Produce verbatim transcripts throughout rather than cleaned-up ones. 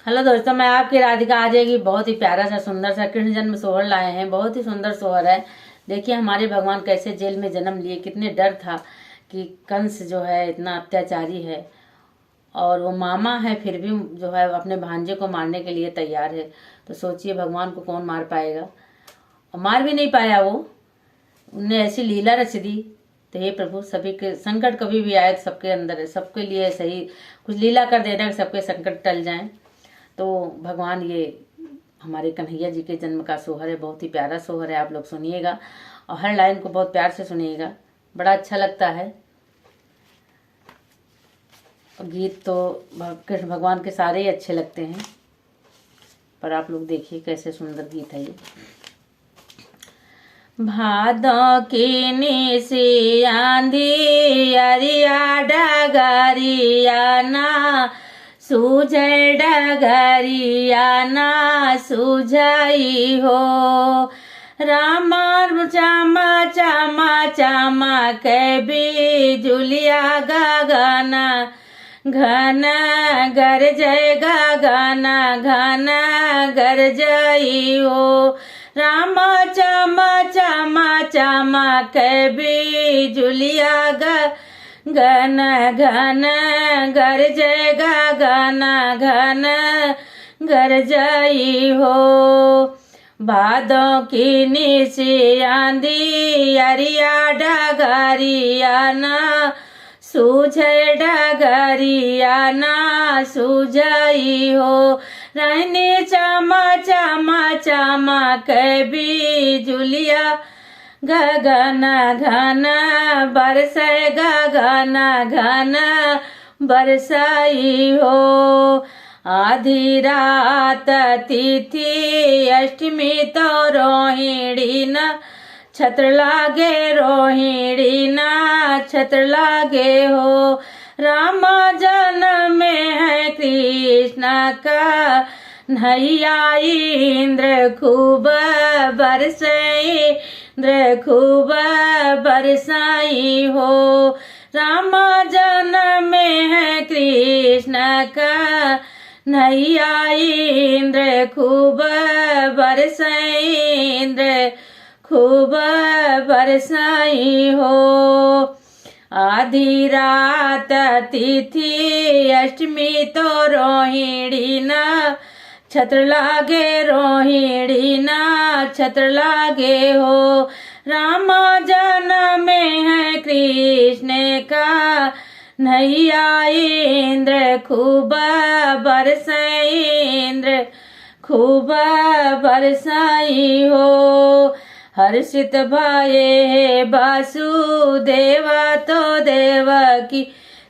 हेलो दोस्तों, मैं आपकी राधिका। आज एक बहुत ही प्यारा सा, सुंदर सा कृष्ण जन्म सोहर लाए हैं। बहुत ही सुंदर सोहर है। देखिए, हमारे भगवान कैसे जेल में जन्म लिए, कितने डर था कि कंस जो है इतना अत्याचारी है और वो मामा है, फिर भी जो है अपने भांजे को मारने के लिए तैयार है। तो सोचिए, भगवान को कौन मार पाएगा? और मार भी नहीं पाया वो, उनने ऐसी लीला रच दी। तो हे प्रभु, सभी के संकट कभी भी आए तो सबके अंदर, सबके लिए सही कुछ लीला कर देना कि सबके संकट टल जाएं। तो भगवान, ये हमारे कन्हैया जी के जन्म का सोहर है, बहुत ही प्यारा सोहर है। आप लोग सुनिएगा और हर लाइन को बहुत प्यार से सुनिएगा, बड़ा अच्छा लगता है। गीत तो भग-, कृष्ण भगवान के सारे ही अच्छे लगते हैं, पर आप लोग देखिए कैसे सुंदर गीत है ये। भादों की निसी आंधी, अरिया डगरिया ना सूझे, डगरिया ना सूझई हो। रामा चामा चामा चामा के बिजुलिया गगन घन गरजै, गगन घन गरजई हो। रामा चामा चामा चामा के बिजुलिया गगन घन गरजै, गगन घन गरजई हो। भादों की निसी आंधी, अरिया डगरिया ना सूझे, डगरिया ना सूझई हो। रहनी चामा चामा चामा के बिजुलिया गगन घन बरसै, गगन घन बरसई हो। आधी रात तिथि अष्टमी तो रोहिणी नक्षत्र लागे, रोहिणी नक्षत्र लागे हो। रामा जन्म है कृष्ण का नैया, इंद्र खूब बरसै, इंद्र खूब बरसई हो। रामा जन्म है कृष्ण का नैया, इंद्र खूब बरसै, इंद्र खूब बरसई हो। आधी रात तिथि अष्टमी तो रोहिणी नक्षत्र लागे, रोहिणी नक्षत्र लागे हो। रामा जन्म है कृष्ण का नैया, इंद्र खूब बरसै, इंद्र खूब बरसई हो। हर्षित भये हे वासुदेवा तो देवकी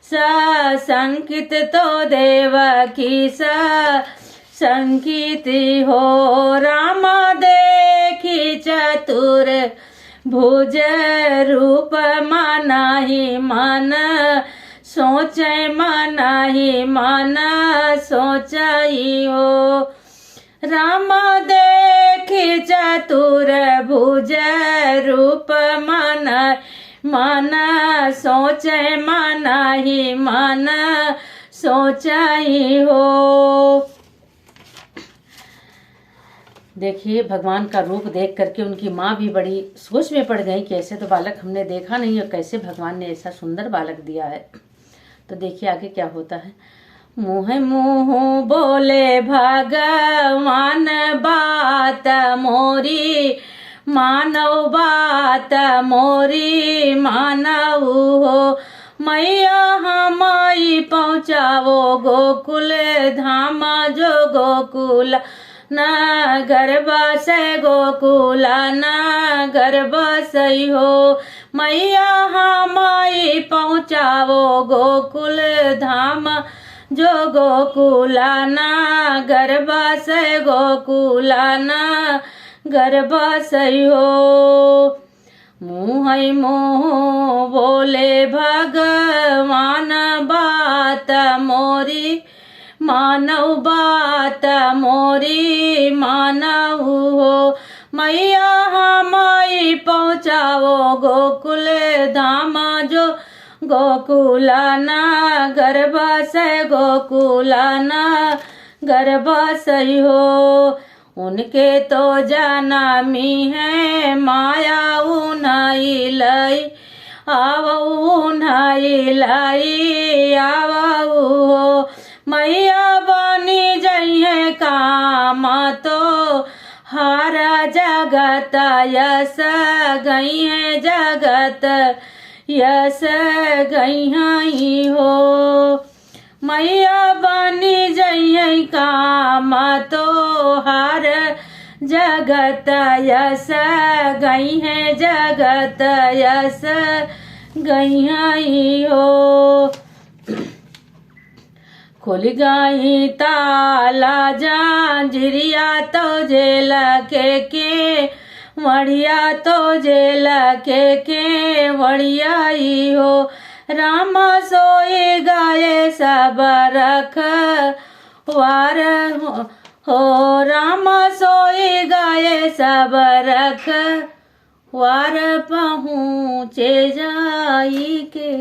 सा, शंकित तो देवकी सा, शंकित हो। राम देखी चतुर भुज रूप मनहि मन सोचै, मनहि मन सोचई हो। राम देखी चतुर भुज रूप मन, मन सोचै, मनहि मन सोचई हो। देखिए, भगवान का रूप देख करके उनकी माँ भी बड़ी सोच में पड़ गई कि ऐसे तो बालक हमने देखा नहीं और कैसे भगवान ने ऐसा सुंदर बालक दिया है। तो देखिए आगे क्या होता है। मुँह मुँह बोले भगवान बात मोरी, मानव बात मोरी मानव हो। मैया हमाई पहुँचावो गोकुल धाम जो गोकुल ना गर्भ से गोकुल ना गर्भ सही हो। मैया हमाई पहुँचावो गोकुल धाम जो गोकुल ना गर्भ से गोकुल ना गर्भ सही हो। मुँह मुँह बोले भगवान बात मोरी, मानव बात मोरी मानव हो। मैया हमाई पहुँचावो गोकुल धाम जो गोकुल ना गर्भ से गोकुल ना गर्भ सही हो। उनके तो जनमी है माया उन्हई लई, आवऊ उन्हई लई, आवऊ हो। मैया बनी जइहैं काम तो हार जगत यस गइहैं जगत यस गइहैं हो। मैया बनी जइहैं काम तोहार जगत यस गइहैं जगत यस गइहैं हो। खुलि गई ताला जंजीरिया तो जेल के केवड़िया तो जेल के केवड़िया ई हो। राम सोई गए सब रखवार हो, हो राम सोई गए सब रखवार पहुँचे जाई के।